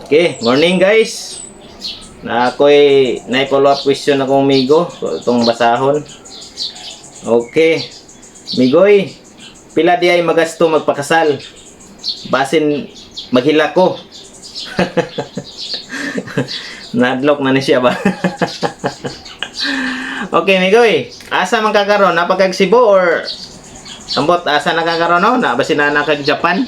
Okay, morning, guys. Na ako'y na follow up question akong migo itong basahon. Okay. Migoy, pila di ay magasto magpakasal? Basin maghilak ko. Nadlock na ni siya ba? Okay, Migoy. Asa man ka karon? Naa pa kag Cebu or ambot asa na ka karon, no? Na basin na kag Japan?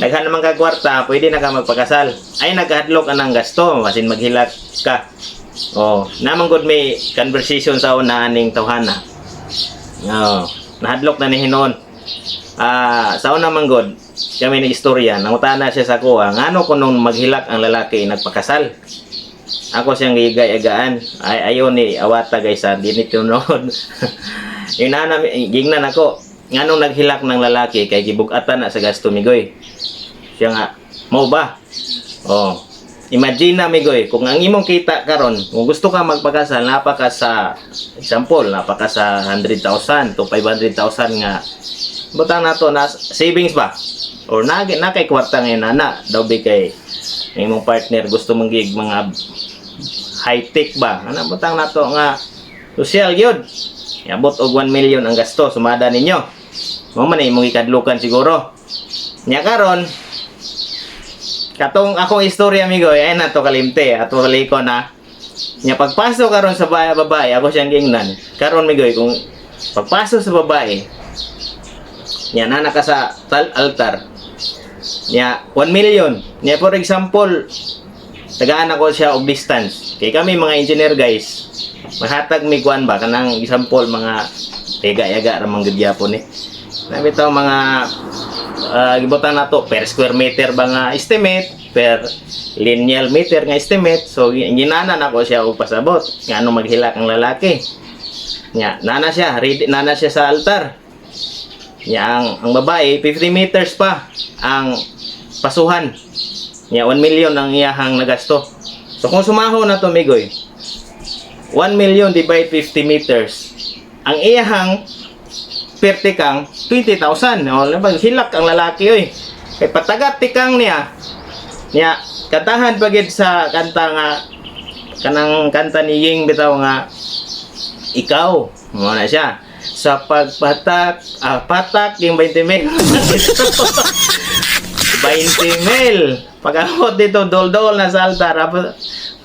Daghan naman ka kwarta, pwede na ka magpakasal. Ay nagkahadlok anang gasto, basin maghilak ka. Oh, naman gud may conversation sa una aning tawhana. Oh, nahadlok na ni hinon. Ah, sa una man gud, kami ni istorya, nangutana siya sa kuha, ngano kunong maghilak ang lalaki nagpakasal? Ako siyang gigay-agaan. Ay ayo ni awata, guys, ha, di ni tunod. Yung nana gingnan ako, nganong naghilak ng lalaki kay gibug-atan na sa gasto, migoy. Siya nga, mo ba? Oh. Imagine na, migoy, kung ang imong kita karon, kung gusto ka magpakasal, naa pa ka sa example, naa pa ka sa 100,000 to 500,000 nga butang nato na savings ba? Or na na kay kwarta ngayon na daw bi kay ang imong partner gusto mong gig mga high-tech ba? Ano butang nato nga social gyud. Iabot og 1 million ang gasto sumada ninyo. Mo man imong gikadlukan siguro. Nya karon katong akong istorya, amigo, ay na to kalimte ato ko na. Nya pagpasok karon sa babae, ako siyang giingnan. Karon, migoy, kung pagpasok sa babae, nya nana ka sa altar. Nya 1 million. Nya for example, tagaan ako siya og distance. Kay kami mga engineer, guys, mahatag mi kuan ba kanang example mga tiga-yaga ra man gud gyapon ni. Na bitaw mga gibutang nato per square meter ba nga estimate, per lineal meter nga estimate. So ginanan ako siya og pasabot ngano maghilak ang lalaki. Nya nana siya, ready nana siya sa altar. Nya ang babae 50 meters pa ang pasuhan. Nya 1 million ang iyahang nagasto. So kung sumaho na to, migoy, 1 million divide 50 meters. Ang iyahang pertikang 20,000. O, diba? Hilak ang lalaki oy. Kay patagat tikang niya. Niya kantahan pagid sa kanta nga kanang kanta ni Ying bitaw nga ikaw. Mo na siya. Sa pagpatak, patak yung 20 mil. 20 mil. Pag-abot dito, dol-dol na sa altar,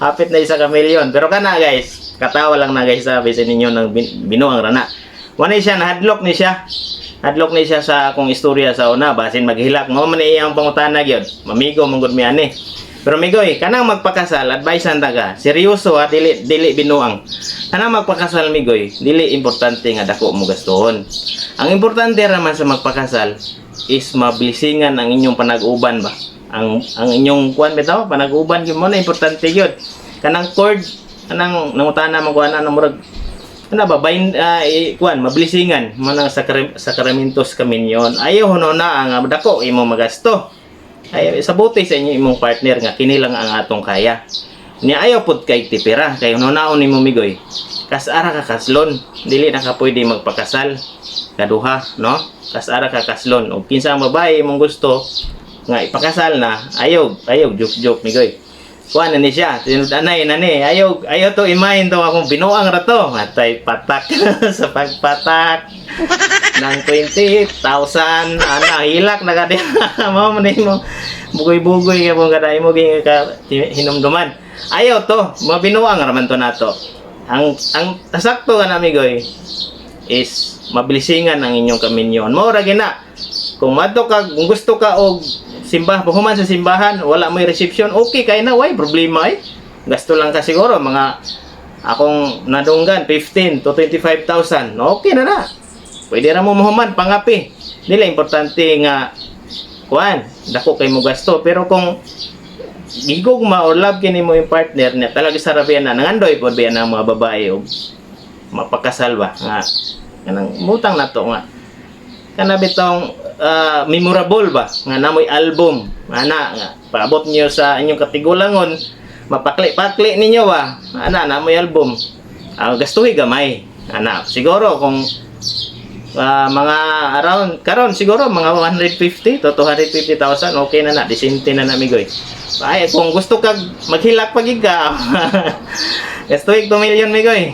hapit na 1 ka milyon. Pero kana, guys, katawa lang na, guys, sabi sa ninyo ng binuang rana. Wala siya, nahadlok ni siya. Hadlok ni siya sa akong istorya sa una, basin maghilak. Mo man iyang pangutana gyud. Mamigo man gud mi ani. Pero migoy, kanang magpakasal, advice ta ka. Seryoso ha, dili dili binuang. Kanang magpakasal, migoy, dili importante nga dako mo gastuhon. Ang importante raman sa magpakasal is mablisingan ang inyong panag-uban ba. Ang inyong kuan bitaw, panag-uban gyud mo na importante gyud. Kanang cord, kanang nangutana man kuan ana murag ano ba bind kuan mablisingan mo nang sakramentos kaminyon. Ayaw huno na ang dako imo magasto. Ay sabuti sa inyo imong partner nga kini lang ang atong kaya. Niya ayaw pud kay tipira kay hunaon nimo, migoy. Kas-ara ka kaslon, dili na ka pwede magpakasal kaduha, no? Kas-ara ka kaslon og kinsa ang babae imong gusto nga ipakasal na, ayaw ayaw joke joke, migoy. Kuan na ni siya, tinud-anay na ni. Ayaw ayaw to imahin to akong binuang ra to. Atay patak sa pagpatak ng 20,000 ana hilak na ka di mo mo nimo bugoy-bugoy ka mo kada imo gi ka hinumduman. Ayaw to mabinuang ra man to nato. Ang sakto ka na, migoy, is mabilisingan ang inyong kaminyon mo ra gina. Kung madto ka, kung gusto ka og simbah, human sa simbahan wala mo'y reception, okay kay na, way problema ay gasto lang ka siguro mga akong nadunggan 15 to 25,000, okay na na, pwede ra mo mahuman pangapi. Dili importante nga kuan dako kay mo gasto, pero kung gigugma or love kini mo yung partner niya talaga sa rabian na nangandoy pod biya ng mga babae og mapakasal ba nga kanang mutang nato nga kana bitong memorable ba nga namoy album ana nga paabot niyo sa inyong katigulangon, mapakli-pakli ninyo ba ana namoy album. Gastuhi gamay ana siguro kung Mga around karon siguro mga 150 to 250,000, okay na na, disente na na, migoy. Ay, kung gusto kag maghilak pag ka, gastuhig 2 million, migoy.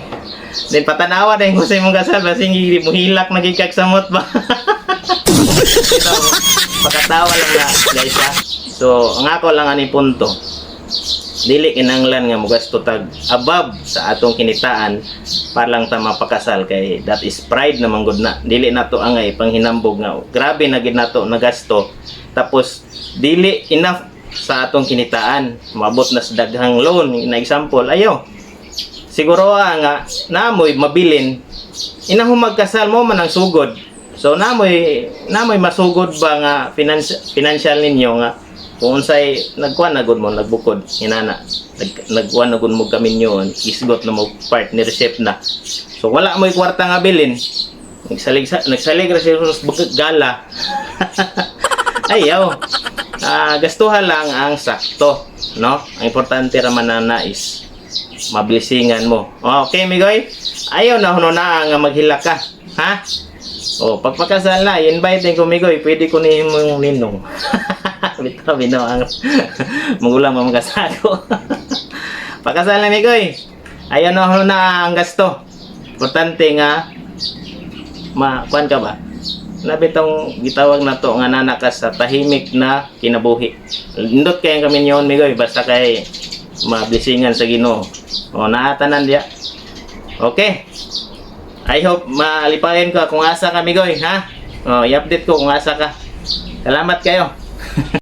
Then patanawa din kung sa imong kasal, basing muhilak na gid kag samot ba. Ito, pakatawa lang na, guys, ha. So, ang ako lang ani punto, dili kinanglan nga mogasto tag above sa atong kinitaan para lang ta mapakasal, kay that is pride na manggod na. Dili nato angay panghinambog nga grabe na gid nato nagasto, tapos dili enough sa atong kinitaan, maabot na sa daghang loan na. Example, ayo siguro nga namoy mabilin inahong magkasal mo man ang sugod. So namoy masugod ba nga financial ninyo nga kung unsay nagkuan na gud mo, nagbukod inana, nagkuan na gud mo kaminyoon, isgot na mo, partnership na. So wala mo'y kwarta nga bilin, nagsalig ra siya sa gala. Ayaw, gastuhan lang ang sakto, no? Ang importante ra man na is mablisingan mo. Okay, migoy, ayaw na huno na nga maghilak ka, ha? O, pagpakasal na, invite din ko, migoy, pwede ko ni mong ninong. Bitaw, bitaw ang magulang mo kasako. Pakasal na, migoy. Ayaw na huno na ang gasto. Importante nga ma kuan ka ba? Nabi tong gitawag na to nga nana ka sa tahimik na kinabuhi. Lindot kay kami niyon, migoy, basta kay mablisingan sa Ginoo. O, naatanan diya. Okay. I hope maalipayan ko kung asa ka, migoy, ha? O, i-update ko kung asa ka. Salamat kayo.